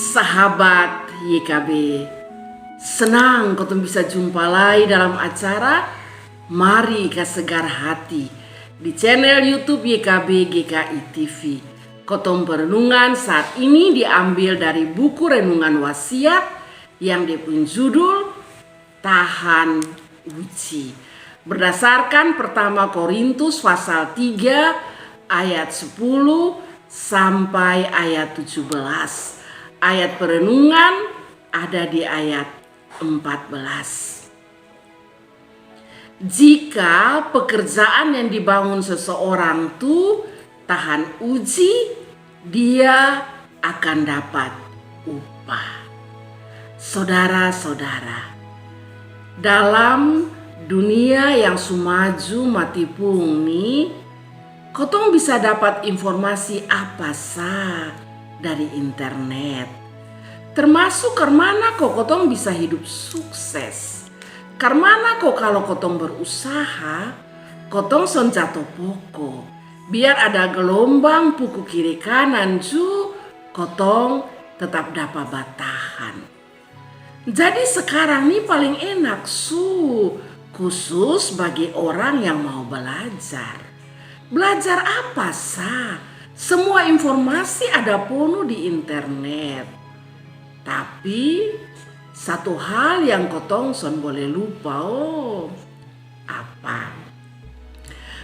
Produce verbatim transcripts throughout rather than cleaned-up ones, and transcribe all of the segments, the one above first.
Sahabat Y K B, senang kotong bisa jumpa lai dalam acara Mari Kasegar Hati di channel YouTube Y K B G K I T V. Kotong perenungan saat ini diambil dari buku renungan Wasiat yang dia pung judul Tahan Uji. Berdasarkan pertama Korintus pasal tiga ayat sepuluh sampai ayat tujuh belas. Ayat perenungan ada di ayat empat belas. Jika pekerjaan yang dibangun seseorang tu tahan uji, dia akan dapat upah. Sodara-sodara, dalam dunia yang su maju mati pung ni, kotong bisa dapat informasi apa sa dari internet. Termasuk karmana ko kotong bisa hidup sukses. Karmana ko kalo kotong berusaha, kotong son jato poko. Biar ada gelombang puku kiri kanan ju, kotong tetap dapa batahan. Jadi sekarang ni paling enak su, khusus bagi orang yang mau belajar. Belajar apa sa? Semua informasi ada ponu di internet. Tapi satu hal yang kotong son boleh lupa o. Apa?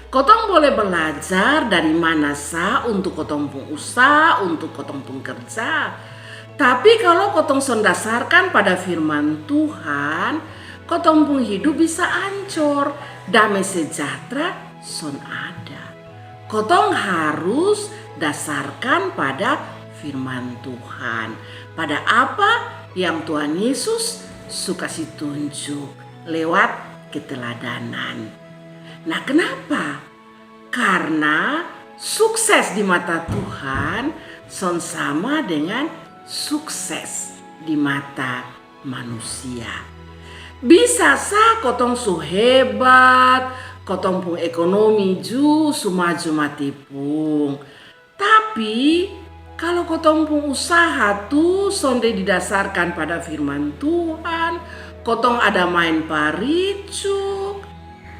Kotong boleh belajar dari mana sa untuk kotong pung usaha, untuk kotong pung kerja. Tapi kalo kotong son dasarkan pada firman Tuhan, kotong pung hidup bisa ancor, dame sejahtera son ada. Kotong harus dasarkan pada firman Tuhan, pada apa yang Tuhan Yesus su kasi tunjuk lewat keteladanan. Nah, kenapa? Karna sukses di mata Tuhan son sama dengan sukses di mata manusia. Bisa sa kotong su hebat, kotong pung ekonomi ju su maju mati pung. Tapi kalo kotong pung usaha tu sonde didasarkan pada firman Tuhan, kotong ada maen paricuk,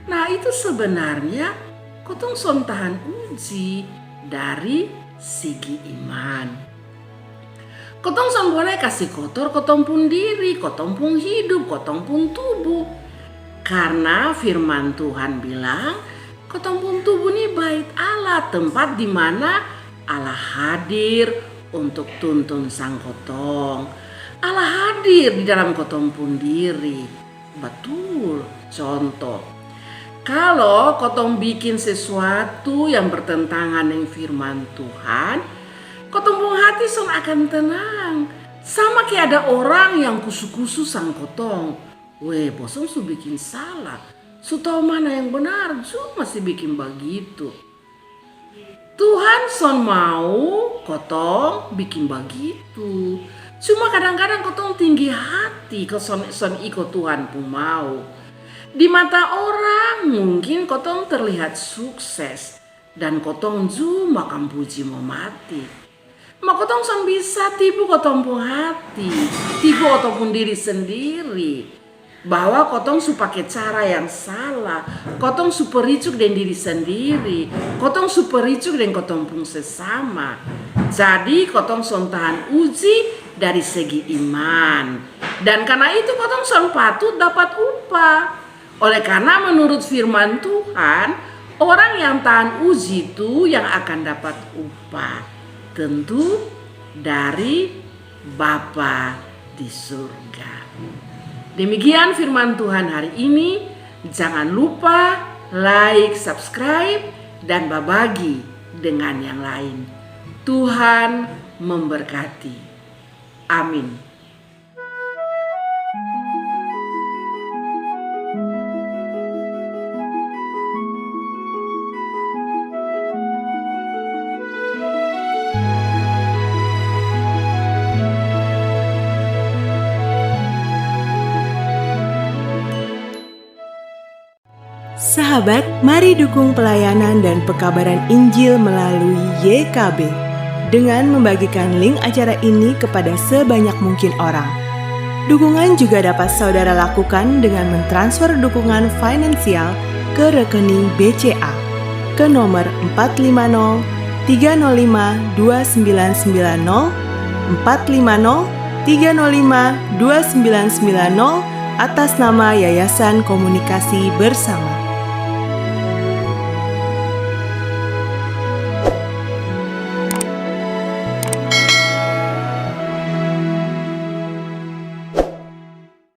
nah, itu sebenarnya kotong son tahan uji dari segi iman. Kotong son boleh kasi kotor kotong pung diri, kotong pung hidup, kotong pung tubuh. Karna firman Tuhan bilang, kotong pung tubuh ni bait Allah, tempat di mana Allah hadir untuk tuntun sang kotong. Allah hadir di dalam kotong pung diri. Batul. Contoh, kalo kotong bikin sesuatu yang bertentangan deng firman Tuhan, kotong pung hati son akan tenang. Sama ke ada orang yang kusu-kusu sang kotong. Weh, bosong su bikin salah. Su tau mana yang benar, su masi bikin bagitu. Tuhan son mau kotong bikin bagitu. Cuma kadang-kadang kotong tinggi hati ko son, son iko Tuhan pung mau. Di mata orang mungkin kotong terlihat sukses dan kotong ju makan puji mo mati. Ma kotong son bisa tipu kotong pung hati, tipu kotong pung diri sendiri. Bahwa kotong su pake cara yang salah, kotong su pericuk deng diri sendiri, kotong su pericuk deng kotong pung sesama. Jadi kotong son tahan uji dari segi iman. Dan karna itu kotong son patut dapat upah. Oleh karna menurut firman Tuhan, orang yang tahan uji tu yang akan dapat upah. Tentu dari Bapa di surga. Demikian firman Tuhan hari ini. Jangan lupa like, subscribe, dan babagi dengan yang lain. Tuhan memberkati. Amin. Sahabat, mari dukung pelayanan dan pekabaran Injil melalui Y K B. dengan membagikan link acara ini kepada sebanyak mungkin orang. Dukungan juga dapat saudara lakukan dengan mentransfer dukungan finansial ke rekening B C A ke nomor empat lima nol tiga nol lima dua sembilan sembilan nol, empat lima nol tiga nol lima dua sembilan sembilan nol, atas nama Yayasan Komunikasi Bersama.